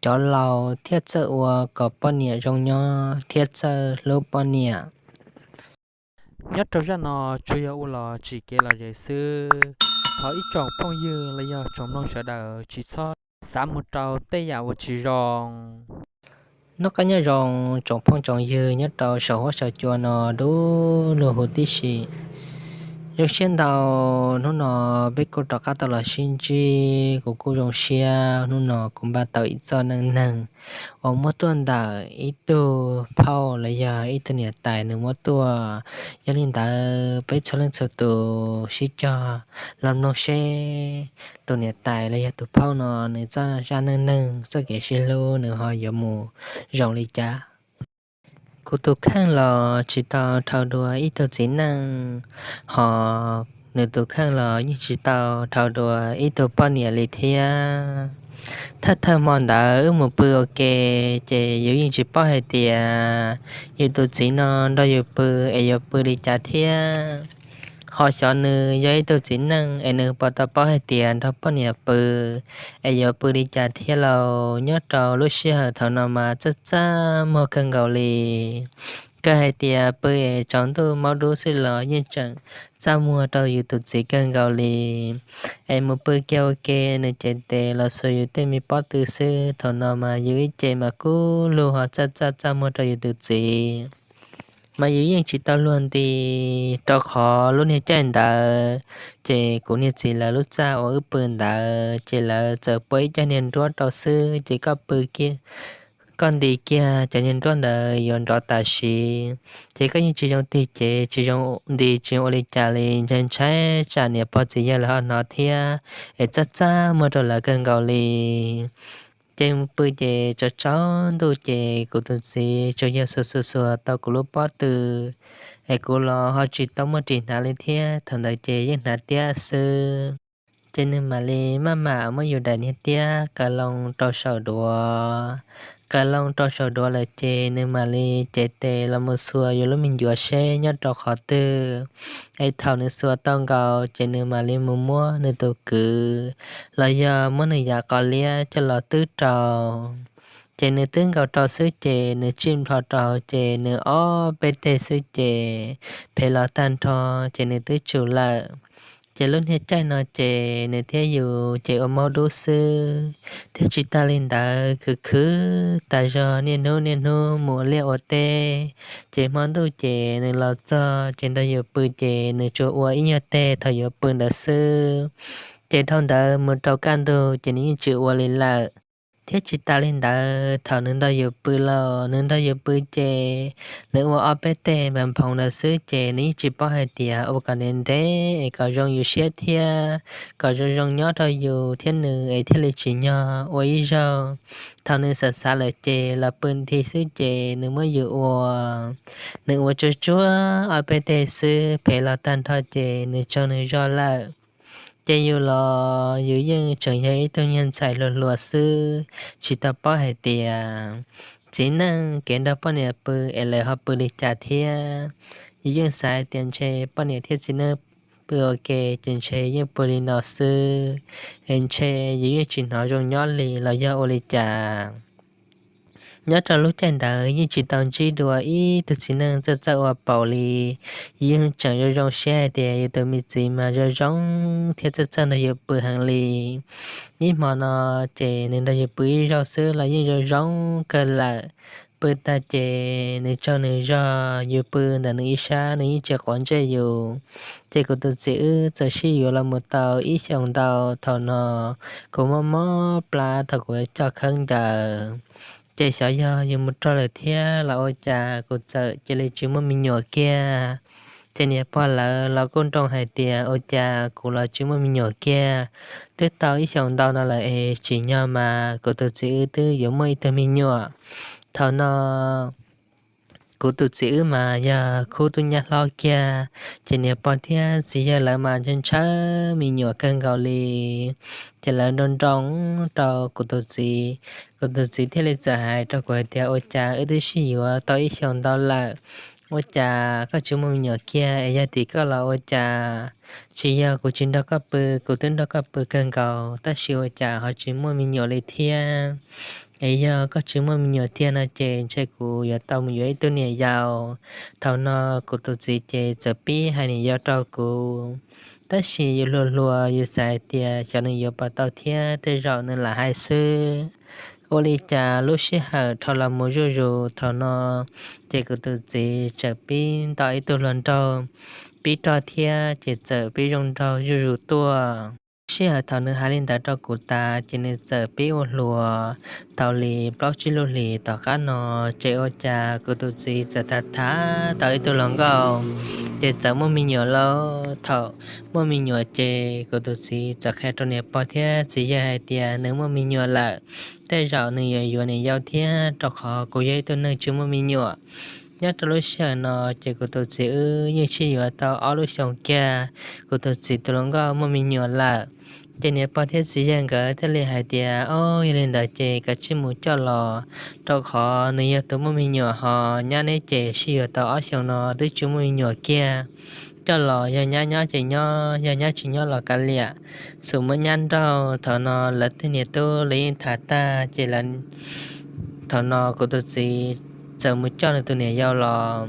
cov laus thiaj txawj ua kom poj niam zoo nyob thiab txawj hlub poj niam. Nyob rau zaj no tsuas yog ua los tsim kev lom zem xwb. Thov ib tsoom phooj ywg los yog tsoom mloog sawv daws tsis txhob xav mus rau tej yam uas tsis zoo. Noj qab nyob zoo tsoom phooj tsoom ywg nyob rau saum huab saum cua no dub lug huv tib si. Zoo siab ntau, hnub no peb kuj rov qab tau los sib ntsib, kuv kuj zoo siab. Hnub no kuv npaj tau ib txoj neej neeg uas muab tuaj ntawm ib tug phauj los yog ib tug niam tais nws muab tuaj. Yog li ntawd peb txhua leej txhua tus sib cog los mloog seb tus niam tais los yog tus phauj no nws txoj zaj neej neeg txoj kev sib hlub nws ho yuav mus zoo li cas. Kuv tus kheej los tsis tau dhau dua ib tug txiv neej, hos nws tus kheej los yeej tsis tau dhau dua ib tug poj niam li thiab. Thawj thawj hmo ntawd wb mus pw ua ke, ces yus yeej tsis paub hais tias yus tus txiv no nrog yus pw es yuav pw li cas thiab. Ho xyov nws yog ib tug txiv neej es nws puas tau paub hais tias nrog poj niam pw es yuav pw li cas thiab lauj. Nyob rau lub sij hawm thaum no mas txaj txaj muag kawg nkaus li. Kawg hais tias pw es tsaus ntuj maub dub xwb los yeej tseem txaj muag rau yus tus txiv kawg nkaus li. Es mus pw kiag ua ke nws cev tes los xuas yus tej me pob tw xwb, thaum no mas yus ib ce mas kub lug ho txaj txaj txaj muag rau yus tus txiv. Mas yus yeej tsis tau luag nti, rau qhov lub niag caij ntawd ces kuv niag txiv lawv lub txaj uas wb pw ntawd ces lawv txawm pua ib cag niag nruab rau xwb, ces koj pw, koj nti kiag cov niag nruab ntawd yuav nrov tas siv. Ces koj yeej tsis zoo tig cev, tsis zoo nti, tsis zoo ua li cas li, ntshai ntshai tsam niam pog txiv yawg lawv ho hnov thiab, es txaj txaj muag rau lawv kawg nkaus li. Ces mus pw ces tsaus tsaus ntuj ces kuv tus txiv tsuas yog xuas xuas xuas tau kuv lub pob tw, es kuv los ho tsis tau muaj ris hnav li thiab, thaum ntawd ces yeej hnav tiab xwb. Ces nws mam li maj mam muab yus daim niag tiab kaw loo rau saum duav. Kaw loo rau saum duav lawm ces nws mam li cev tes los mus xuas yus lub me ncuav seb nyob rau qhov twg. Es thaum nws xuas tau nkaus ces nws mam li mus muab nws tus kwv los yog muab nws yav qos liab coj los twb rau. Ces nws twb nkaus rau xwb ces nws tsij nplho rau ces nws ob peb teg xwb ces phem los tag nrho, ces nws twb tsum lawm. Ces lub niag caij no ces nws thiab yus ces ua maub dub xwb, thiab tsis tag li ntawd khwv khwv tas zog niaj hnub niaj hnub mus ua liaj ua teb. Ces hmo ntuj ces nws los txog ces nrog yus pw ces nws tsuas ua ib nyuag teg thaum yuav pw ntawd xwb. Ces dhau ntawd mus rau kaj ntug ces nws yeej tsis ua li lawm. Thiab tsis tas li ntawd thaum nws nrog yus pw los nws nrog yus pw ces nws ua ob peb teg npam nphoov ntawd xwb ces nws yeej tsis paub hais tias ua kom ntev ntev es kom zoo yus siab thiab kom zoo zoo nyob rau yus thiab nws es thiaj li tsim nyog ua ib zaug. Thaum nws xav xav lawm ces los pw nthi xwb ces nws muab yus ua, nws ua tsuag tsuag ob peb teg xwb phem los tag nrho ces nws tsaug nws zog lawm. Ces yus los yus yeej tseem yog ib tug nyuag ntxhais hluas hluas xwb, tsis tau paub hais tias txiv neej kev nrog poj niam pw es lawv ho pw li cas thiab. Yus yeej xav hais tias ntshe poj niam thiab txiv neej pw ua ke ces ntshe yeej pw li no xwb, es ntshe yus yeej tsis hnov zoo nyob li los yog ua li cas. Nyob rau lub caij ntawd yeej tsis tau ntsib dua ib tug txiv neej txawj txawj ua paum li. Yus yeej tseem zoo zoo siab hais tias yus tus me txiv mas zoo zoo thiab txawj txawj nrog yus pw heev li. Ib hmo no ces nws nrog yus pw ib zaug xwb los yeej zoo zoo kawg lawm. Pw tag ces nws tsaug nws zog, yus pw ntawm nws ib sab nws yeej tsis quav ntsej yus. Ces kuv tus txiv wb txawm sib yuav los mus tau ib xyoos ntau. Thaum no kuv mob mob plab thaum kuv coj khaub ncaws, ces xyov yog yus mus rog lawm thiab los ua cas kuv txawm cia li tsis muaj me nyuam kiag. Ces niam pog lawv los kuj nroo hais tias ua cas kuv los tsis muaj me nyuam kiag. Twb tau ib xyoos ntau no lawm es tsim nyog mas kuv tus txiv wb twb yuav muaj ib tug me nyuam. Thaum no kuv tus txiv wb mas yog khub tub nyab hlob kiag, ces niam pog thiab txiv yawg lawv mas ntshaw ntshaw me nyuam kawg nkaus li. Ces lawv nroo nroo rau kuv tus txiv, kuv tus txiv thiaj li txawm hais rau kuv hais tias ua cas wb twb sib yuav tau ib xyoos ntau lawm, Ua cas koj tsis muaj me nyuam kiag es yog tim koj los ua cas? Tsis yog kuv tsis nrog koj pw, kuv twb nrog koj pw kawg nkaus tab sis ua cas ho tsis muaj me nyuam li thiab? Es yog koj tsis muaj me nyuam tiag no ces ntshe kuv yuav tau mus yuav ib tug niam yau. Thaum no kuv tus txiv ces txawm pib hais niam yau rau kuv, tab sis yus hluas hluas yus xav hais tias xyov nws yuav puas tau thiab tej zaum nws lam hais xwb. Ua li cas lub sij hawm dhau los mus zuj zus thaum no ces kuv tus txiv txawm pib nto ib tug hluas nraug, pib rog thiab ces txawm pib zoo nraug zuj zus tuaj. Sij hawm thaum nws hais li ntawd rau kuv tas ces nws txawm pib ua hluas. Tau li plaub tsib lub hlis tom qab no ces ua cas kuv tus txiv txawm tham tham tau ib tug hluas nkauj ces txawm muaj me nyuam lawm. Thaum muaj me nyuam ces kuv tus txiv txawm qhia rau niam pog thiab txiv yawg hais tias nws muaj me nyuam lawm, tej zaum nws yuav yuav niam yau thiab rau qhov kuv yog ib tug neeg tsis muaj me nyuam. Nyob rau lub sij hawm no ces kuv tus txiv wb yeej sib yuav tau ob lub xyoos kiag, kuv tus txiv tus hluas nkauj muaj me nyuam lawm. Ces niam pog thiab txiv yawg nkawd thiaj li hais tias, Au, yog li ntawd ces kav tsij mus coj los, rau qhov nws yog tus muaj me nyuam ho nyab neb ces sib yuav tau ob xyoos no twb tsis muaj me nyuam kiag. Coj los yog nyab nyob ces nyob, yog nyab tsis nyob los kav liam, xum muab nyab nrauj. Thaum no lawv tej niam tub los yeej tham tag ces thaum no kuv tus txiv txawm mus coj nws tus niam yau los.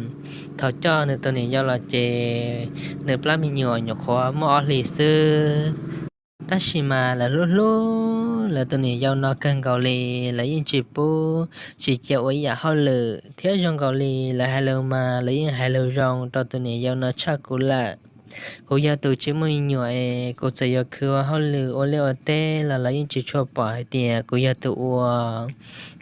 Thaum coj nws tus niam yau los ces nws plab me nyuam nyuam qhuav muaj ob hlis xwb. Tab sis mas lawv hlub hlub lawv tus niam yau no kawg nkaus li, lawv yeej tsis pub tsis cia ua ib yam hauj lwm thiab zoo nkaus li lawv hais lus mas lawv yeej hais lus zoo rau tus niam yau no tshaj kuv lawm. Kuv yog tus tsis muaj me nyuam es kuv txawm yuav khwv ua hauj lwm ua liaj ua teb los lawv yeej tsis tshua pom hais tias kuv yog tus ua.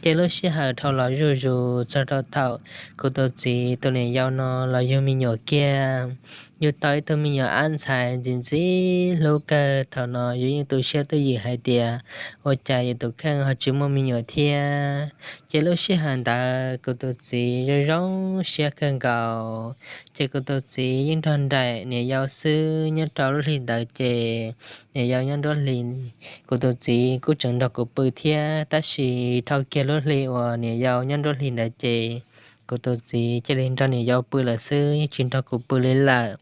Ces lub sij hawm dhau los zuj zus txog rau thaum kuv tus txiv tus niam yau no los yug me nyuam kiag, yug tau ib tug me nyuam ab ntxhais ntxim ntxim hlub kawg. Thaum no yus yeej tu siab twj ywm hais tias ua cas yus tus kheej ho tsis muaj me nyuam thiab. Ces lub sij hawm ntawd kuv tus txiv zoo zoo siab kawg nkaus. Ces kuv tus txiv yeej nrog nraim niam yau xwb. Nyob rau lub hli ntawd ces niam yau nyob nruab hlis, kuv tus txiv kuj tseem nrog kuv pw thiab, tab sis dhau kiag lub hli uas niam yau nyob nruab hlis ntawd ces kuv tus txiv cia li nrog niam yau pw lawm xwb, yeej tsis nrog kuv pw li lawm.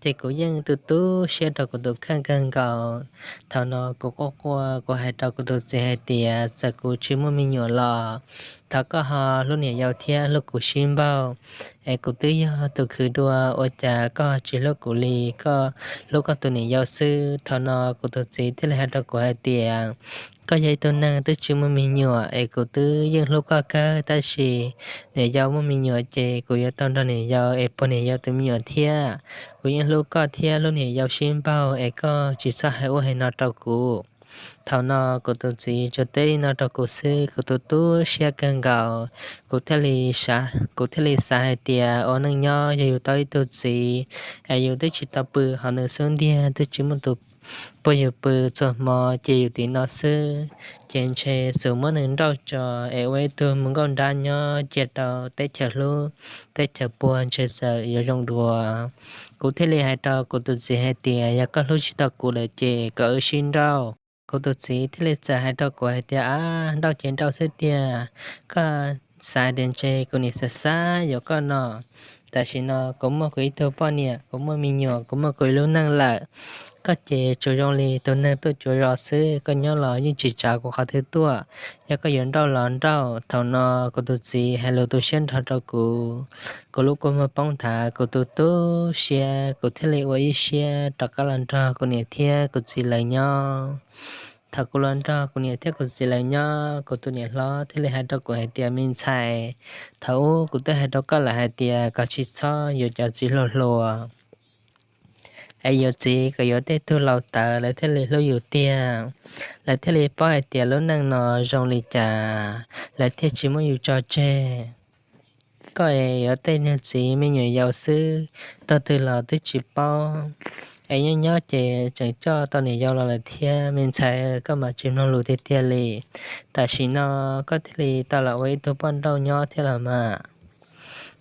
Ces kuv yeej tu tu siab rau kuv tus kheej kawg nkaus. Thaum no kuv quaj quaj, kuv hais rau kuv tus txiv hais tias txawm kuv tsis muaj me nyuam los thov koj ho hlub niam yau thiab hlub kuv sib npaug, es kuv twb yog tus khwv dua ua cas koj tsis hlub kuv li, koj hlub koj tus niam yau xwb. Thaum no kuv tus txiv thiaj li hais rau kuv hais tias koj yog ib tug neeg twb tsis muaj me nyuam es kuv twb yeej hlub koj kawg, tab sis niam yau muaj me nyuam ces kuv yuav tau nrog niam yau es puag niam yau tus me nyuam thiab. Kuv yeej hlub koj thiab hlub niam yau sib npaug es koj tsis txhob hais ua hais no rau kuv. Thaum no kuv tus txiv tsuas teb li no rau kuv xwb, kuv tu tu siab kawg nkaus. Kuv thiaj li xav, kuv thiaj li xav hais tias ua neej nyob yog yus tau ib tug txiv es yus twb tsis tau pw hauv nws xub ntiag, twb tsis muaj tus puag yus pw, txhua hmo ces yus tim no xwb, ces ntshe xum muab nws nrauj tso es ua ib tug mus nkauj nrab nyob cia rau teb chaws hlub teb chaws puag ntshe txawm yuav zoo dua. Kuv thiaj li hais rau kuv tus txiv hais tias yog koj hlub tsis tau kuv lawm ces kom wb sib nrauj. Kuv tus txiv thiaj li txawm hais rau kuv hais tias, Ab, nrauj ces nrauj xwb tiag, koj xav tias ntshe kuv niam xav xav yuav koj no. Tam sim no kuv muaj kuv ib tug poj niam, kuv muaj me nyuam, kuv muaj kuv ib lub neej lawm. Koj ces tsuas zoo li tus neeg tuaj cuav zos xwb, koj nyob los yeej tsis tsav kuv qhov twg tuaj. Yog koj yuav nrauj los nrauj. Thaum no kuv tus txiv hais lus tu siab nrho rau kuv, kuv lub kua muag poob nthav, kuv tu tu siab, kuv thiaj li ua ib siab rov qab los nrog kuv niam thiab kuv txiv lawv nyob. Thaum kuv los nrog kuv niam thiab kuv txiv lawv nyob, kuv tus niam hlob thiaj li hais rau kuv hais tias, Me ntxhais, thaum ub kuv twb hais rau koj lawm hais tias kom tsis txhob yuav cov txiv hluas hluas, es yuav txiv kom yuav tej tug laus tawv lawv thiaj li hlub yus tiag, lawv thiaj li paub hais tias lub neej no zoo li cas, lawv thiaj tsis muab yus tso tseg. Koj es yuav tej niag txiv me nyuam yaus xwb, tog twg los twb tsis paub, es nyob nyob ces tseem coj tau niam yau los lawm thiab. Me ntxhais, koj mas tsis mloog lus tiag tiag li. Tam sim no koj thiaj li tau los ua ib tug poj nrauj nyob thiab los mas.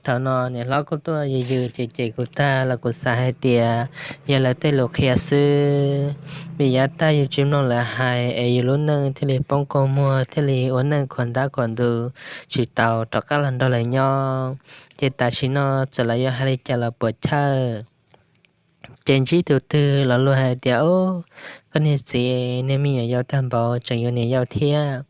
Thaum no niam hlob kuj tuaj yws yws cem cem kuv tag los kuv xav hais tias yog lawv tej lus qhia xwb, vim yav tag yus tsis mloog lawv hais es yus lub neej thiaj li poob kua muag, thiaj li ua neej khuam ntab khuam ntug, tsis tau rov qab los nrog lawv nyob. Ces tam sim no txawm lawv yuav hais li cas los puas chawj. Ces ntsib tus twg los luag hais tias, Ub, koj niag txiv niag me nyuam yaus tag npaum tseem yuav niam yau thiab.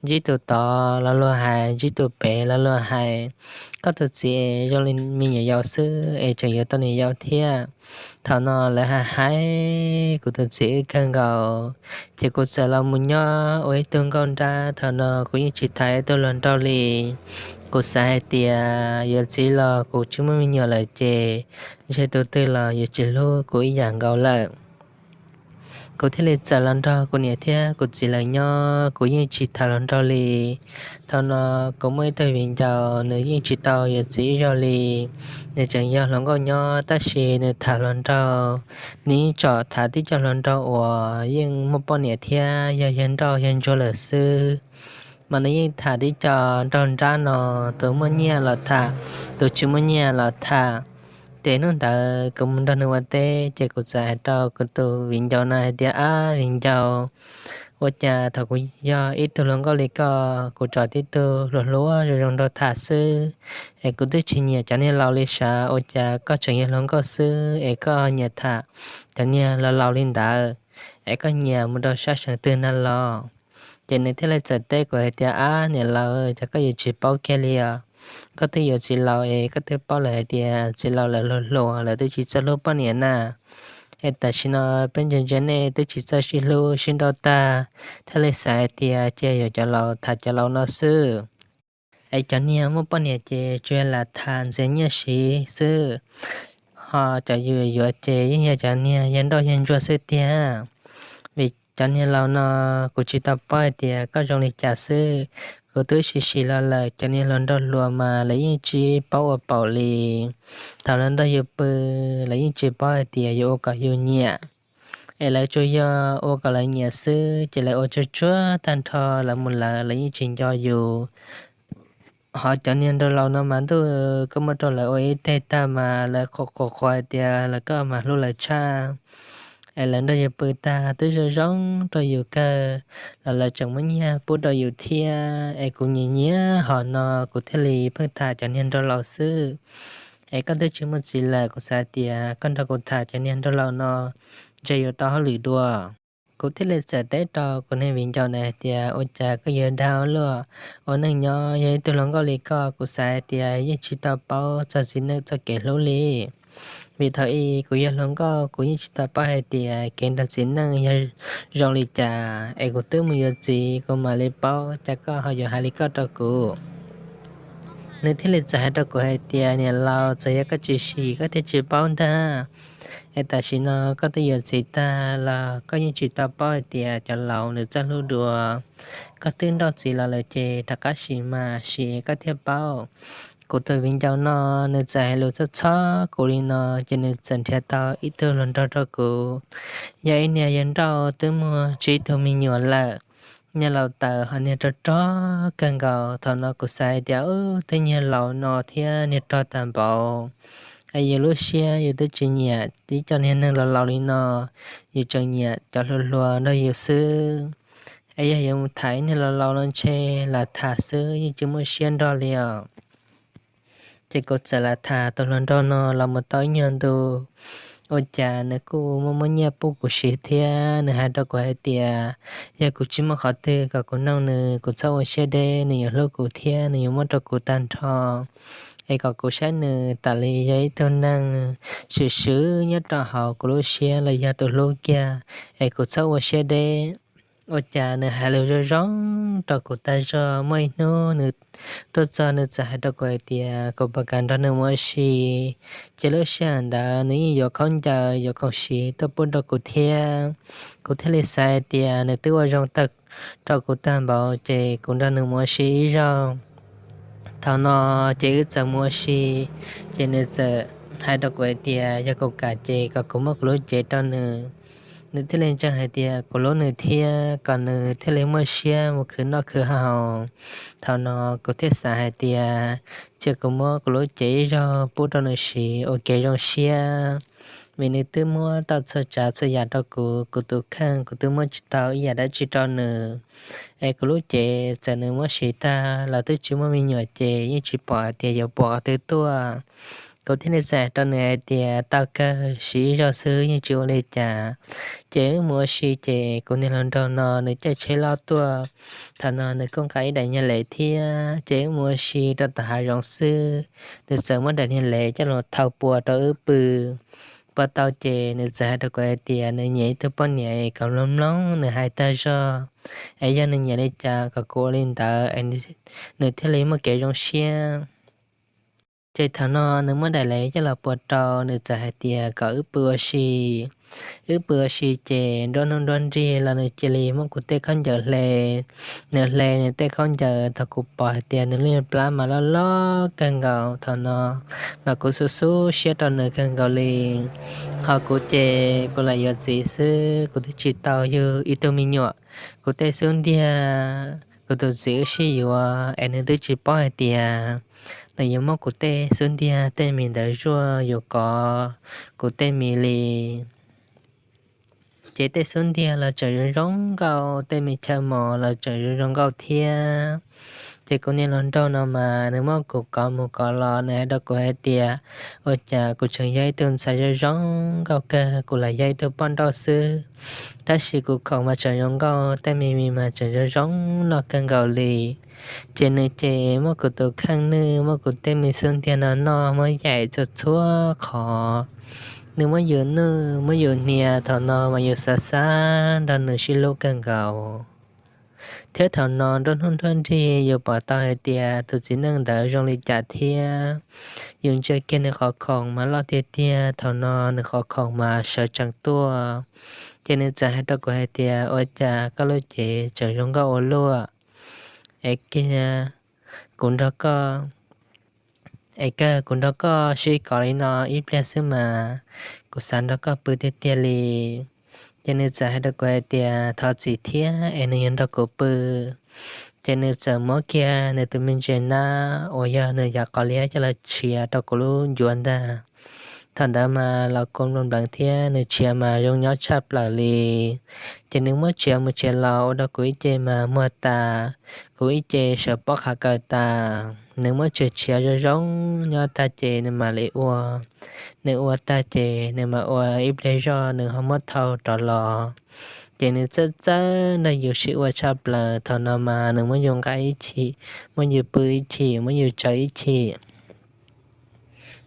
Ntsib tus tod los luag hais, ntsib tus pem los luag hais, Koj tus txiv zoo li me nyuam yaus xwb es tseem yuav tau niam yau thiab. Thaum no lawv hais hais kuv tus txiv wb kawg nkaus, ces kuv txawm los mus nyob ua ib tug nkauj nrab. Thaum no kuv yeej tsis tham ib tug hluas nraug li. Kuv xav hais tias yuav txiv los kuv tsis muaj me nyuam lawm ces ntshe tus twg los yuav tsis hlub kuv ib yam nkaus lawm. Kuv thiaj li txawm los nrog kuv niam thiab kuv txiv lawv nyob, kuv yeej tsis tham hluas nraug li. Thaum no kuv muaj ib tug viv ncaus, nws yeej tsis tau yuav txiv ib zaug li. Nws tseem yog hluas nkauj nyob tab sis nws tham hluas nraug, nws yeej tsom tham tib co hluas nraug uas yeej muaj poj niam thiab yog yawg nrauj yawg ntsuag lawm xwb. Mas nws yeej tham tib co nraug nrab no, tus muaj nyiaj los tham, tus tsis muaj nyiaj los tham. Ces hnub ntawd kuv mus nrog nws ua teb ces kuv txawm hais rau kuv tus viv ncaus no hais tias, Ab viv ncaus, ua cas thaum kuv yog ib tug hluas nkauj li koj, kuv tsom tib tug hluas hluas zoo zoo nraug tham xwb, es kuv twb tsis nyiam cov niag laus li sav, ua cas koj tseem yog hluas nkauj xwb es koj nyiam tham cov niag laus laus li ntawd, es koj nyiam mus rau sab seem twg ntag los? Ces nws thiaj li txawm teb kuv hais tias, Ab niam laus, cas koj yuav tsis paub kiag li os? Koj twb yuav txiv laus es koj twb paub lawm hais tias txiv laus lawv hluas hluas, lawv twb tsis txawj hlub poj niam na. Es tam sim no peb ntsia ntsia nej twb tsis txawj sib hlub sib nrauj tag, thiaj li xav hais tias cia yuav cov laus tham cov laus no xwb. Es cov niag muaj poj niam ces tsuas lam tham ntxias nyiaj siv xwb, ho cov yus yuav ces yeej yog cov niag yawg nrauj yawg ntsuag xwb tiag. Vim cov niag laus no kuv tsis tau paub hais tias koj zoo li cas xwb. Kuv twb sim sim los lawm, cov niag hluas nraug hluas mas lawv yeej tsis paub ua paum li. Thaum lawv nrog yus pw, lawv yeej tsis paub hais tias yuav ua kom yus nyiam, es lawv tsuas yog ua kom lawv nyiam xwb, ces lawv ua tsuag tsuag tag nrho lawv mus lawm, lawv yeej tsis nco yus. Ho cov niag nraug laus no mas ntuj, koj muab rau lawv ua ib teg tag mas lawv qhuas qhuas qhuas hais tias lawv koj mas hlub lawv tshaj. Es lawv nrog yus pw tag twb zoo zoo rau yus kawg, los lawv tseem muab nyiaj pub rau yus thiab. Es kuv nyiam nyiam hom no kuv thiaj li pheej tham cov niag nraug laus xwb. Es koj twb tsis muaj txiv lawm, kuv xav tias koj nrog kuv tham cov niag nraug laus no ntshe yuav tau hauj lwm dua. Kuv thiaj li txawm teb rau kuv niag viv ncaus ntawd hais tias, Ua cas koj yuav dag ua luaj? Ua neej nyob yog ib tug hluas nkauj li koj, kuv xav hais tias yeej tsis tau paub txog txiv neej txoj kev hlub li. Vim thaum ub kuv yog hluas nkauj, kuv yeej tsis tau paub hais tias kev nrog txiv neej yog zoo li cas, es kuv twb mus yuav txiv kuv mam li paub, cas koj ho yuav hais li koj rau kuv. Nws thiaj li txawm hais rau kuv hais tias, Niam laus, txawm yog koj tsis sim koj thiaj tsis paub ntag. Es tam sim no koj twb yuav txiv tag los koj yeej tsis tau paub hais tias cov laus nws txawj hlub dua. Koj twb nrauj txiv los lawm ces rov qab sim mas sim koj thiaj paub. Kuv tus viv ncaus no nws txawm hais lus txhob txhob kuv li no, ces nws txawm nrhiav tau ib tug hluas nraug rau kuv. Yog ib niag yawg nrauj twb muaj tsib tug me nyuam lawm, niag laus tawm ho niag rog rog kawg nkaus. Thaum no kuv xav hais tias, Ub, twb niag laus no thiab niag rog tag npaum, es yus lub siab yus twb tsis nyiam tib co niag neeg laus laus li no, yus tseem nyiam cov hluas hluas nrog yus xwb. Es yog yuav mus tham ib niag laus laus no ntshe lam tham xwb yeej tsis muaj siab nrog li os. Ces kuv txawm lam tham tus hluas nraug no los mus tau ib nyuag ntu, ua cas nws kuj muaj muaj nyiaj pub kuv siv thiab. Nws hais rau kuv hais tias yog kuv tsis muaj qhov twg kom kuv noog nws, kuv txhob ua siab deb, nws yuav hlub kuv thiab nws yuav muab rau kuv tag nrho. Es kom kuv saib nws tas li yog ib tug neeg swm swm nyob rau hauv kuv lub siab los yog tus hlub kiag, es kuv txhob ua siab deb. Ua cas nws hais lus zoo zoo rau kuv tag zog. Muaj ib hnub nws tuaj txog nws txawm hais rau kuv hais tias kuv puas kam nrog nws mus ua si. Ces lub sij hawm ntawd nws yeej yuav khaub ncaws yuav khoom siv tuaj pub rau kuv thiab. Kuv thiaj li xav hais tias nws twb ua zoo tag rau kuv tag npaum ces kuv nrog nws mus ua si ib zaug. Thaum no ces wb txawm mus ua si, ces nws txawm hais rau kuv hais tias yog kuv kam ces kom kuv muab kuv lub cev rau nws. Nws thiaj li ntseeg hais tias kuv hlub nws thiab kom nws thiaj li muaj siab mus khwv noj khwv haus. Thaum no kuv thiaj xav hais tias cia kuv muab kuv lub cev ib zaug pub rau nws siv ua kev zoo siab, vim nws twb muab tau txhua tsav txhua yam rau kuv, kuv tus kheej kuv twb muab tsis tau ib yam dab tsi rau nws. Es kuv lub cev txawm nws muab siv tag los twb tsis muaj me nyuam ces yeej tsis pom hais tias yuav pom qhov twg tuaj. Kuv thiaj li txais rau nws hais tias tau kawg, siv ib zaug xwb yeej tsis ua li cas. Ces wb mus ua si ces kuv niag hluas nraug no nws caij tsheb loj tuaj. Thaum no nws kuj nqa ib daim niag lev thiab, ces wb mus ua si rau tom hav zoov xwb, nws txawm muab daim niag lev coj los thau pua rau wb pw. Pua tau ces nws txawm hais rau kuv hais tias nws nyiam ib tug poj niam es kom mloog mloog nws hais tag zog, es yog nws nyiam li cas kom kuv ua li ntawd es nws thiaj li muaj kev zoo siab. Ces thaum no nws muab daim lev coj los pua rau, nws txawm hais tias kom wb pw ua si. Wb pw ua si ces nruab hnub nruab nrig los nws cia li muab kuv tej khaub ncaws hle. Nws hle nws tej khaub ncaws thaum kuv pom hais tias nws lub niag plab mas loj loj kawg nkaus. Thaum no mas kuv xub xub siab rau nws kawg nkaus li. Ho kuv ces kuv lam yuav txiv xwb, kuv twb tsis tau yug ib tug me nyuam. Kuv tej xub ntiag, kuv tus txiv wb sib yuav es nws twb tsis paub hais tias nws yuav muab kuv tej xub ntiag tej mis ntawd zuaj yuav kov kuv tej mis li. Ces tej xub ntiag los tseem zoo zoo nkauj, tej me chaw mos los tseem zoo zoo nkauj thiab. Ces kuv niag hluas nraug no mas nws muab kuv kov mus kov los, nws hais rau kuv hais tias ua cas kuv tseem yog ib tug ntxhais zoo zoo nkauj kawg, kuv lam yog ib tug poj nrauj xwb, tab sis kuv khoom mas tseem zoo nkauj, tej me mis mas tseem zoo zoo noj kawg nkaus li. Ces nws ces muab kuv tus kheej nwj, muab kuv tej me xub ntiag no noj, muab yaim txhua txhua qhov. Nws muab yus nwj muab yus hnia, thaum no mas yus xav xav nrog nws sib hlub kawg nkaus. Thiab thaum no nruab hnub nruab nrig yus pom tau hais tias tus txiv neej ntawd zoo li cas thiab. Yus ntsia kiag nws qhov khoom mas loj tiag tiag, thaum no nws qhov khoom mas sawv tsees tuaj. Ces nws txawm hais rau kuv hais tias ua cas koj lub cev tseem zoo nkauj ua luaj, es kiag kuv nrog koj, es kawg kuv nrog koj sib kov li no ib pliag xwb mas kuv xav nrog koj pw tiag tiag li. Ces nws txawm hais rau kuv hais tias thov txim thiab es nws yuav nrog kuv pw. Ces nws txawm muab kiag nws tus me ntses nab uas yog nws yav qos liab coj los tshiav rau kuv lub ncuav ntag. Thaum ntawd mas los kua nploos npleev thiab nws tshiav mas zoo nyob tshaj plaws li. Ces nws muab tshiav mus tshiav los ua rau kuv ib ce mas muag tas, kuv ib ce sawv pob qhav kaws tas. Nws muab tshiav tshiav zoo zoo nyob tag ces nws mam li ua. Nws ua tag ces nws mam ua ib pliag zoj nws ho muab thau rov los. Ces nws txawj txawj nrog yus sib ua tshaj plaws, thaum no mas nws muab yus nqa ib chim, muab yus pw ib chim, muab yus tsawv ib chim.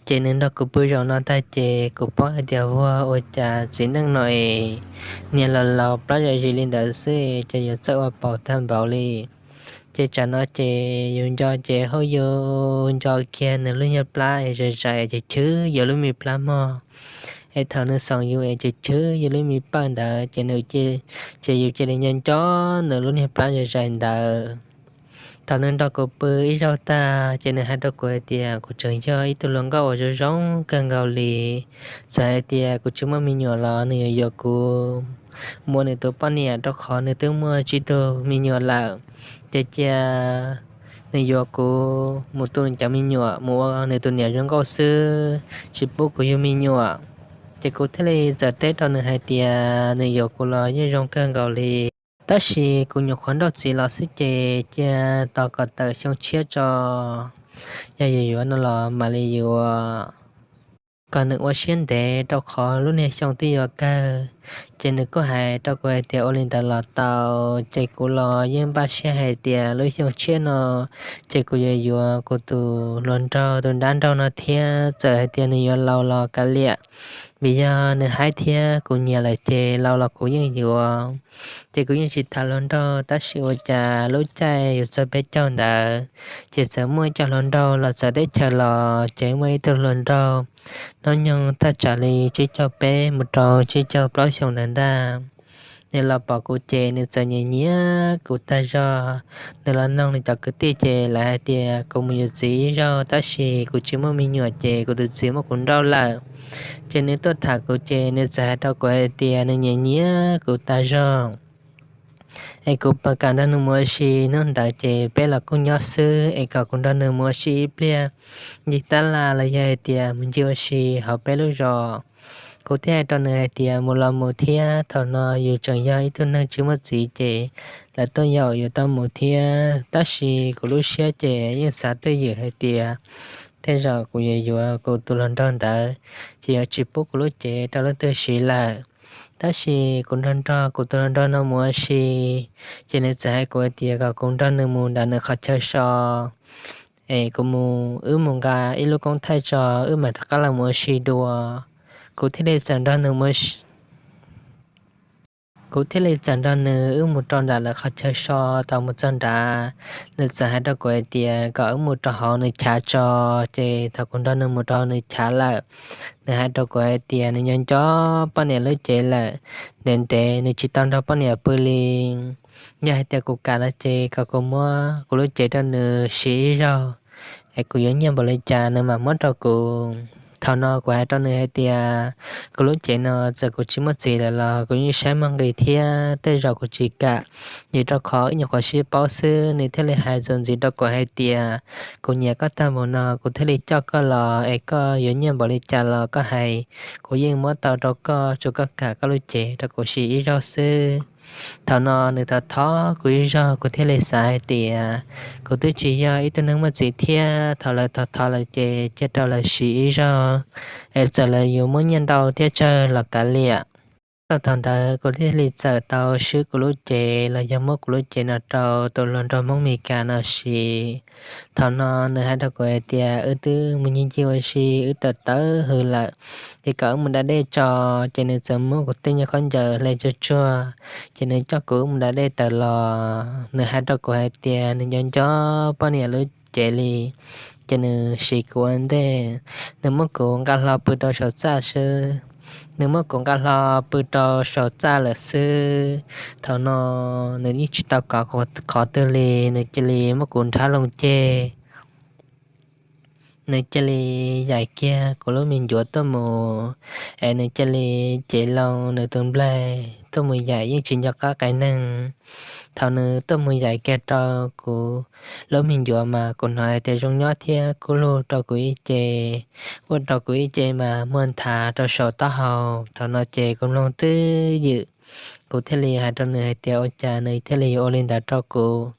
Ces nws nrog kuv pw zaum no tag ces kuv paub hais tias vuag ua cas txiv neej no es niag laus laus plab zam zis li ntawd xwb ces yuav txawj ua paus tag npaum li. Ces tsam no ces yus nco ces hauj yus nco kiag nws lub niag plab es zais zais ces chwv yus lub me plab mog. Es thaum nws xoom yus es ces chwv yus lub me pawj ntawd ces nws, ces yus cia li nco nco nws lub niag plab zais zais ntawd. Thaum nws nrog kuv pw ib zaug tag ces nws hais rau kuv hais tias kuv tseem yog ib tug hluas nkauj uas zoo zoo kawg nkaus li. Txawm hais tias kuv tsis muaj me nyuam los nws yuav yuav kuv mus ua nws tus poj niam rau qhov nws twb muaj tsib tug me nyuam lawm. Ces cia nws yuav kuv mus tu nws cov me nyuam mus ua nws tus niam zoo nkauj xwb, tsis pub kuv yug me nyuam. Ces kuv thiaj li txawm teb rau nws hais tias nws yuav kuv los yeej zoo kawg nkaus li, tab sis kuv nyuam qhuav nrauj txiv los xwb ces cia tos kom tawm xyoo tshiab tso, yog yuav yuav no los mam li yuav, kom nws ua siab ntev rau qhov lub niag xyoo twb yuav kawg. Ces nws kuj hais rau kuv hais tias ua li ntawd los tau. Ces kuv los yeej npaj siab hais tias lub xyoo tshiab no ces kuv yuav yuav kuv tus hluas nraug tus dab nraug no thiab, txawm hais tias nws yuav laus los kav liam, vim yog nws haib thiab kuv nyiam lawm ces laus los kuv yeej yuav. Ces kuv yeej tsis tham hluas nraug, tab sis ua cas lub caij yuav txog peb caug ntawd ces txawm muaj ib co hluas nraug los txawv teb chaws los, ces muaj ib tug hluas nraug hnub nyoog thaj tsam li tsib caug peb mus rau tsib caug plaub xyoo ntawd ntag. nws los pom kuv ces nws txawm nyiam nyiam kuv tag zog. Nws los noog nws cov kwv tij ces lawv hais tias kuv mus yuav txiv ib zaug tab sis kuv tsis muaj me nyuam ces kuv tus txiv muab kuv nrauj lawm. Ces nws tuaj tham kuv ces nws txawm hais rau kuv hais tias nws nyiam nyiam kuv tag zog es kuv puas kam nrog nws mus ua si. Hnub ntawd ces peb los kuj nyob xwb es kom kuv nrog nws mus ua si ib pliag ncig tab laj los yog hais tias mus ncig ua si hauv peb lub zos. Kuv thiaj hais rau nws hais tias mus los mus thiab, thaum no yus tseem yog ib tug neeg tsis muaj txiv ces lawv tuaj yaum yuav tau mus thiab. Tab sis kuv lub siab ces yeej xav twj ywm hais tias tej zaum kuv yuav yuav kuv tus hluas nraug ntawd ces yuav tsis pub kuv lub cev rau leej twg siv lawm. Tab sis kuv nrog nrog kuv tus hluas nraug no mus ua si ces nws txawm hais kuv hais tias kom kuv nrog nws mus nram nws qhov chaw so es kuv mus, wb mus nqa ib lub koob thaij tso, wb mam rov qab los mus ua si dua. Kuv thiaj li txawm nrog nws mus Kuv thiaj li txawm nrog nws wb mus rau nram lawv qhov chaw so. Thaum mus txog nrad, nws txawm hais rau kuv hais tias kom wb mus rau hauv nws chav tso. Ces thaum kuv nrog nws mus rau hauv nws chav lawm, nws hais rau kuv hais tias nws nyob nco poj niam lub cev lawm, ntev ntev nws tsis tau nrog poj niam pw li. Yog hais tias kuv kam no ces kom kuv muab kuv lub cev rau nws siv ib zaug es kuv yuav nyiaj npaum li cas nws mam muab rau kuv. Thaum no kuv hais rau nws hais tias kuv lub cev no txawm kuv tsis muaj txiv lawm los kuv yeej saib muaj nqis thiab, tej zaum kuv tsis kam. Vim rau qhov ib nyuag qhuav sib paub xwb, nws thiaj li hais txuas ntxiv rau kuv hais tias kuv nyiam koj tag npaum no kuv thiaj li coj koj los es koj yuav nyiaj npaum li cas los koj hais, kuv yeej muab tau rau koj, tsuas koj kam koj lub cev rau kuv siv ib zaug xwb. Thaum no nws thov thov kuv ib zaug, kuv thiaj li xav hais tias kuv twb tsis yog ib tug neeg muaj txiv thiab, thaum lawv thov thov lawm ces cia rau lawv siv ib zaug es txawm lawv yuav muab nyiaj ntau thiab tsawg los kav liam. Thaum ntawd kuv thiaj li txawm tau swb kuv lub cev los yog muab kuv lub cev no rau tus hluas nraug Hmoob Mes Kas no siv. Thaum no nws hais rau kuv hais tias wb twb mus ncig ncig ua si, wb tawm tawv hws lawm, ces kom wb mus da dej tso. Ces nws txawm muab kuv tej nyuag khaub ncaws hle tsuag tsuag, ces nws coj kuv wb mus da dej tawm los. Nws hais rau kuv hais tias nws nco nco poj niam lub cev li, ces nws siv kuv ua ntej. Nws muab kuv nqa hlo pw rau saum txaj xwb. Nws muab kuv nqa hlo pw rau saum txaj lawm xwb. Thaum no nws yeej tsis tau kov qhov twg li, nws cia li muab kuv nrhab loo ceg. Nws cia li yaim kiag kuv lub me ncuav tuaj mus, es nws cia li cev loo nws tus nplaig tuaj mus yaim yeej tsis nco qab qai neeg. Thaum nws tuaj mus yaim kiag rau kuv lub me ncuav mas kuv hnov hais tias zoo nyob thiab kub lug rau kuv ib ce, ua rau kuv ib ce mas muag nthav rau saum taub hau. Thaum no ces kuv mloog twj ywm, kuv thiaj li hais rau nws hais tias ua cas nws thiaj li yuav ua li ntawd rau kuv.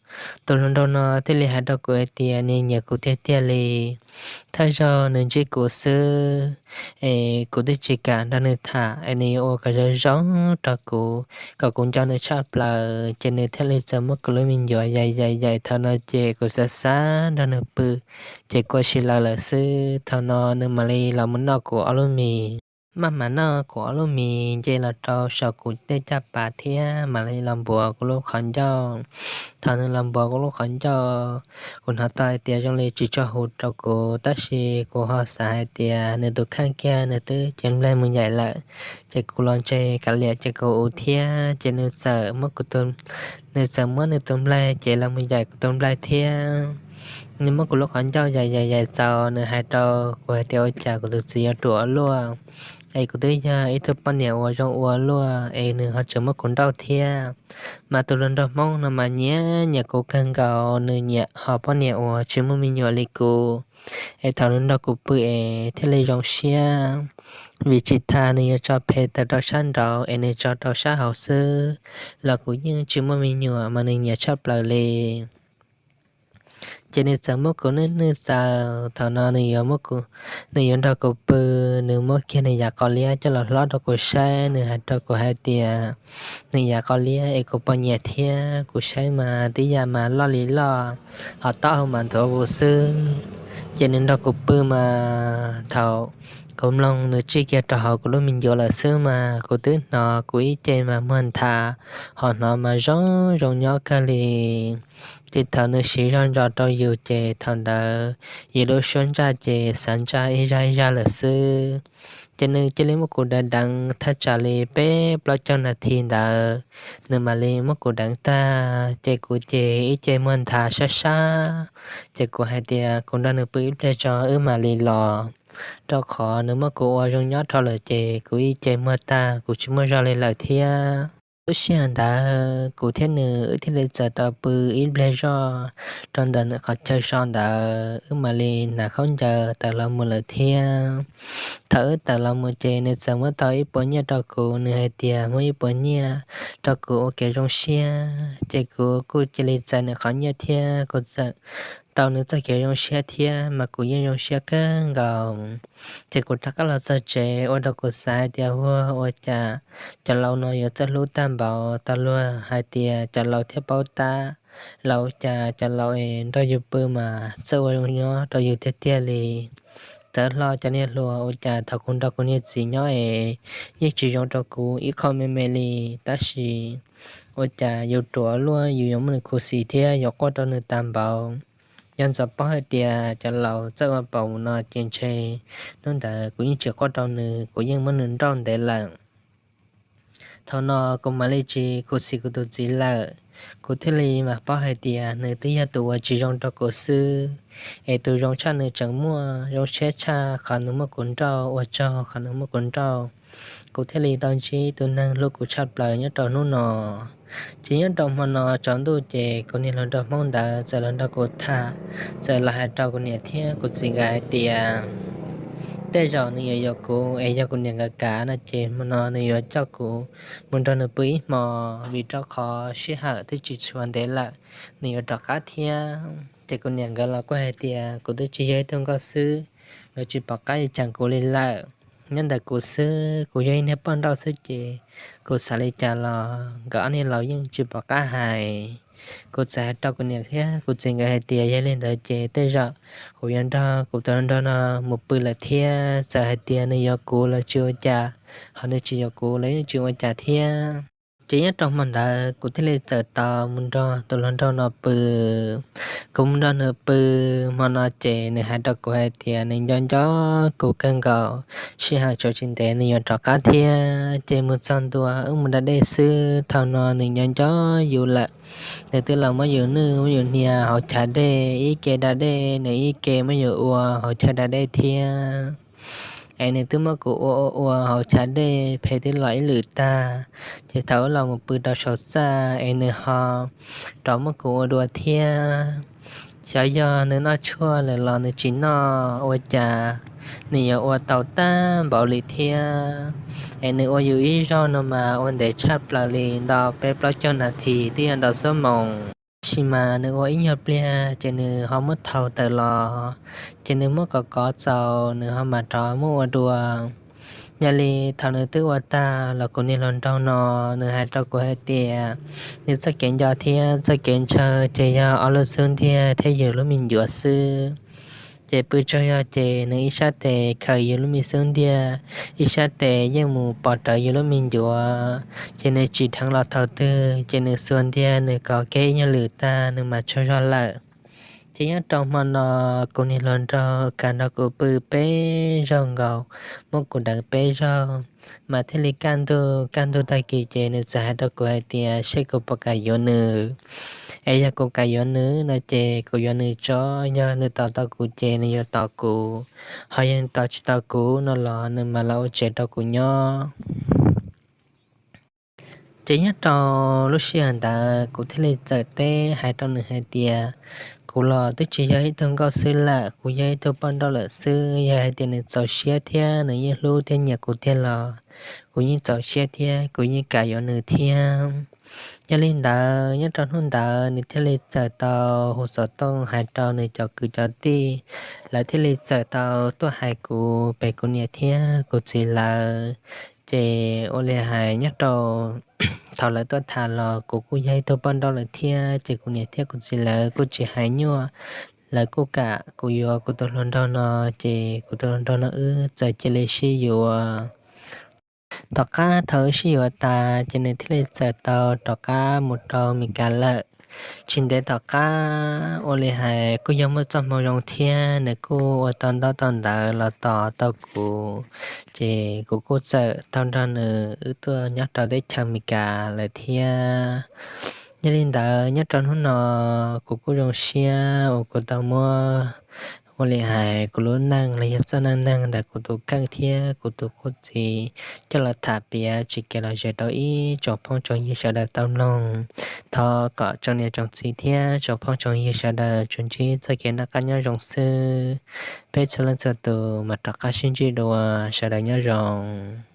Tus hluas nraug no thiaj li hais rau kuv hais tias nws nyiam kuv tiag tiag li, thawj zaug nws ntsib kuv xwb es kuv twb tsis kam nrog nws tham es nws yuav ua kom zoo zoo rau kuv, kom kuv nco nws tshaj plaws, ces nws thiaj li txawm muab kuv lub me ncuav yaim yaim yaim. Thaum no ces kuv xav xav nrog nws pw, ces kuv ua si lawm lawm xwb. Thaum no nws mam li los mus noj kuv ob lub mis. Maj mam noj kuv ob lub mis nce los rau saum kuv tej caj pas thiab mam li los npuav kuv lub qhov ncauj. Thaum nws los npuav kuv lub qhov ncauj, kuv hnov tau hais tias zoo li tsis tshua huv rau kuv, tab sis kuv ho xav hais tias nws tus kheej kiag nws twb cev nplaig mus yaim lawm, ces kuv los ntse kav liam ces kuv ua thiab, ces nws txawm muab nws tus nplaig ces los mus yaim kuv tus nplaig thiab. Nws muab kuv lub qhov ncauj yaim yaim yaim txaus, nws hais rau kuv hais tias ua cas kuv tus txiv yuav ruam ua luaj, es kuv twb yog ib tug poj niam uas zoo ua luaj es nws ho tseem muab kuv nrauj thiab. Mas tus hluas nraug Hmoob no mas nyiam nyiam kuv kawg nkaus, nws nyiam ho poj niam uas tsis muaj me nyuam li kuv. Es thaum nws nrog kuv pw es thiaj li zoo siab, vim tsis tas nws yuav tso phem tawm rau sab nraud es nws tso rau sab hauv xwb los kuv yeej tsis muaj me nyuam mas nws nyiam tshaj plaws li. Ces nws txawm muab kuv nwj nwj txaus, thaum no nws yuav nrog kuv pw, nws muab kiag nws yav qos liab coj los hlob rau kuv saib, nws hais rau kuv hais tias nws yav qos liab es kuv puas nyiam thiab. Kuv saib mas tib yam mas loj li loj, ho taub hau mas nthuav vus xwb. Ces nws nrog kuv pw mas thaum kuv mloog nws tsij kiag rau hauv kuv lub me ncuav lawm xwb mas kuv twb hnov kuv ib ce mas muag nthav, ho hnov mas zoo zoo nyob kawg li. Ces thaum nws siv zog ntsos rau yus ces thaum ntawd yus lub suab ntsaj ces xav ntsaj ib zaj ib zaj lawm xwb. Ces nws cia li muab kuv deev deev thaj tsam li peb plaub caug nas this ntawd, nws mam li muab kuv deev tag. Ces kuv ces ib ce muag nthav sab sab, ces kuv hais tias kuv nrog nws pw ib pliag tso wb mam li los, rau qhov nws muab kuv ua zoo nyob rau lawm ces kuv ib ce muag tag kuv tsis muaj zog li lawm thiab. Lub sij hawm ntawd kuv thiab nws wb thiaj li txawm tau pw ib pliag zog rau ntawm nws qhov chaw so ntawd, wb mam li hnav khaub ncaws tawm los mus lawm thiab. Thaum wb tawm los mus ces nws txawm muab tau ib puas nyiaj rau kuv, nws hais tias muab ib puas nyiaj rau kuv ua kev zoo siab, ces kuv kuj cia li txais nws qhov nyiaj thiab kuv txawm tau nws txoj kev zoo siab thiab mas kuv yeej zoo siab kawg nkaus. Ces kuv rov qab los txog tsev ua rau kuv xav hais tias ua, ua cas cov laus no yuav txawj hlub tag npaum, tau luag hais tias cov laus thiaj paub tab, los ua cas cov laus es nrog yus pw mas txawj ua zoo nyob rau yus tiag tiag li. Txawm hlo cov niag hluas ua cas thaum kuv nrog kuv niag txiv nyob es yeej tsis zoo rau kuv ib qho me me li, tab sis ua cas yus ruam luaj yus yuav muab nws khuv xim thiab yuav quaj rau nws tag npaum. Yog ntxov paub hais tias cov laus txawj ua paum no ces ntshe hnub ntawd kuv yeej tsis quaj rau nws, kuv yeej muab nws nrauj ntev lawm. Thaum no kuv mam li tsis khuv xim kuv tus txiv lawm, kuv thiaj li mam paub hais tias nws twb yog tus uas tsis zoo rau kuv xwb, es tus zoo tshaj nws tseem muaj, zoo siab tshaj qhov nws muab kuv nrauj, ua tsaug qhov nws muab kuv nrauj. Kuv thiaj li tau ntsib tus neeg hlub kuv tshaj plaws nyob rau hnub no. Ces nyob rau hmo no tsaus ntuj ces kuv niag hluas nraug Hmoob ntawd txawm los nrog kuv tham, txawm los hais rau kuv niam thiab kuv txiv nkawd hais tias tej zaum nws yuav yuav kuv es yog kuv niam nkawd kam no ces hmo no nws yuav coj kuv mus nrog nws pw ib hmo, vim rau qhov sij hawm twb tsis tshua ntev lawm, nws yuav rov qab thiab. Ces kuv niam nkawd los kuj hais tias kuv twb tsis yog ib tug nkauj xwb, nkawd tsis pom qab yuav cam kuv li lawm. Nyob ntawm kuv xwb, kuv yog ib niag poj nrauj xwb ces kuv xav li cas los nkawd ob niag laus yeej tsis pom qab hais. Kuv txawm hais rau kuv niam thiab kuv txiv nkawd hais tias yog li ntawd ces tej zaum kuv yuav nrog kuv tus hluas nraug no mus pw lawm thiab. Txawm hais tias nws yuav kuv los tsis ua cas, ho nws tsis yuav kuv los yeej tsis ua cas thiab. Ces nyob rau hmo ntawd kuv thiaj li txawm tau mus nrog tus hluas nraug no pw. Kuv mus nrog nws pw hmo no ces nws hais rau kuv hais tias nws nco nco kuv kawg nkaus, sij hawm tsam tsis ntev nws yuav rov qab thiab. Ces mus txog ntua wb mus da dej xwb, thaum no nws nco nco yus lawm. Nws twb los muab yus nwj muab yus hnia hauv chav dej, ib ke da dej nws ib ke muab yus ua hauv chav da dej thiab. Es nws twb muab kuv ua ua ua hauv chav dej phem twb los ib lwm tag, ces thaum wb los mus pw rau saum txaj es nws ho rov muab kuv ua dua thiab. Xyov yog nws noj tshuaj lawm los nws tsis noj ua cas, nws yuav ua tau tag npaum li thiab. Es nws ua yus ib zaug no mas ua ntev tshaj plaws li, ntau peb plaub caug nas this twb yog ntau xuab moos. Tab sis mas nws ua ib nyuag pliag ces nws ho muab thau tawm los, ces nws muab kov kov txaus nws ho mam rov muab ua dua. Yog li thaum nws twb ua tag los kuv niag hluas nraug no nws hais rau kuv hais tias nws txoj kev nco thiab txoj kev ntshaw ces yog ob lub xub ntiag thiab yus lub me ncuav xwb. Ces pw tsaug zog ces nws ib sab tes khaws yus lub me xub ntiag, ib sab tes yeej mus pov rawv yus lub me ncuav. Ces nws tsim dheev los thaum twg ces nws xuas ntiag nws kov kiag ib nyuag lwm tag nws mam tsaug zog lawm. Ces nyob rau hmo no kuv niag hluas nraug kam nrog kuv pw peb zaug nkaus, muab kuv deev peb zaug, mas thiaj li kaj ntug. Kaj ntug tag kis ces nws txawm hais rau kuv hais tias seb kuv puas kam yuav nws, es yog kuv kam yuav nws no ces kuv yuav nws tso, yog nws tos tau kuv ces nws yuav tos kuv, ho yog nws tos tsis tau kuv no los nws mam los ua tsev rau kuv nyob. Ces nyob rau lub sij hawm ntawd kuv thiaj li txawm teb hais rau nws hais tias kuv los twb tsis yog ib tug nkauj xwb lawm, kuv yog ib tug poj nrauj lawm xwb. Yog hais tias nws txaus siab thiab nws yeej hlub thiab nyiam kuv tiag los kuv yeej txaus siab thiab kuv yeej kam yuav nws thiab. Yog li ntawd nyob rau hnub ntawd nws thiaj li txawm tau hu xov tooj hais rau nws cov kwv cov tij, lawv thiaj li txawm tau tuaj hais kuv pem kuv niam thiab kuv txiv lawv. Ces ua li hais nyob rau thaum lawv tuaj tham los kuv kuj yog ib tug poj nrauj lawm thiab, ces kuv niam thiab kuv txiv lawv kuj tsis hais nyuaj, lawv kuj kam kuv yuav kuv tus hluas nraug no. Ces kuv tus hluas nraug no wb txawm cia li sib yuav. Tom qab thaum wb sib yuav tas ces nws thiaj li txawm tau rov qab mus rau Mes Kas lawm. Tsis ntev tom qab ua li hais kuj yog muaj txoj hmoo zoo thiab nws kuj ua tau ntaub tau ntawv los tos tau kuv, ces kuv kuj txawm tau nrog nws wb tuaj nyob rau teb chaws Amelikas lawm thiab. Yog li ntawd nyob rau hnub no kuv kuj zoo siab uas kuv tau muab ua li hais kuv lub neej los yog txoj neej neeg ntawm kuv tus kheej thiab kuv tus qub txiv coj los tham piav tsis kev los ze rau ib tsoom phooj tsoom ywg sawv daws tau mloog. Thov kom tsoom niam tsoom txiv thiab tsoom phooj tsoom ywg sawv daws tsuas ntsib txoj kev noj qab nyob zoo xwb. Peb txhua leej txhua tus mam rov qab sib ntsib dua, sawv daws nyob zoo.